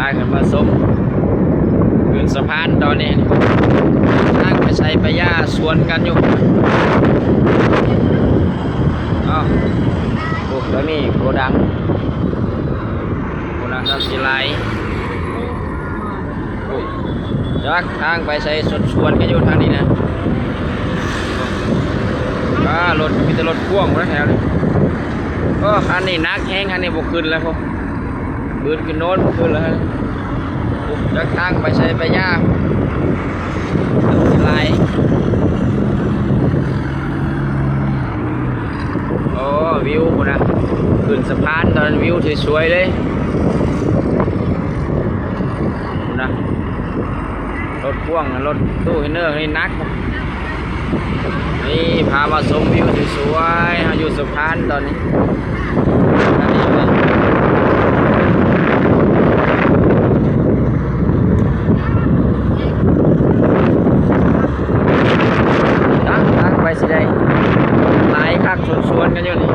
ພາກັນມາຊົມຂຶ້ນສະພານຕອນນີ້ ທາງໄປໃສໄປຢາສວນກັນຢູ່. ອ້າວ ໂອ້ ແຖວນີ້ໂກດັງພຸ້ນນະ ທາງຊິຫຼາຍ. ຈັກທາງໄປໃສ ສວນກັນຢູ່ທາງນີ້ນະ. ອ້າ ລົດ ມີແຕ່ລົດພ່ວງພຸ້ນນະແຖວນີ້. ໂອ້ ຄັນນີ້ໜັກແຮງ ຄັນນີ້ບໍ່ຂຶ້ນແລ້ວພຸ້ນ ບືດຂຶ້ນໂນ້ນບໍ່ຂຶ້ນແລ້ວ. ຈັກທາງໄປໃສໄປຢາ ລົດຊິຫຼາຍ. ໂອ້ ວິວພຸ້ນນະ ຂຶ້ນສະພານຕອນນັ້ນ ວິວສວຍໆເລີຍ. ນະ ລົດພ່ວງ ລົດຕູ້ເທຣນເນີນີ້ໜັກ. ນີ້ ພາມາຊົມວິວສວຍໆ ເຮົາຢູ່ສະພານຕອນນີ້. ທາງ ທາງໄປຊິໄດ້ ຫຼາຍຄັກ ສວນກັນຢູ່ນີ້.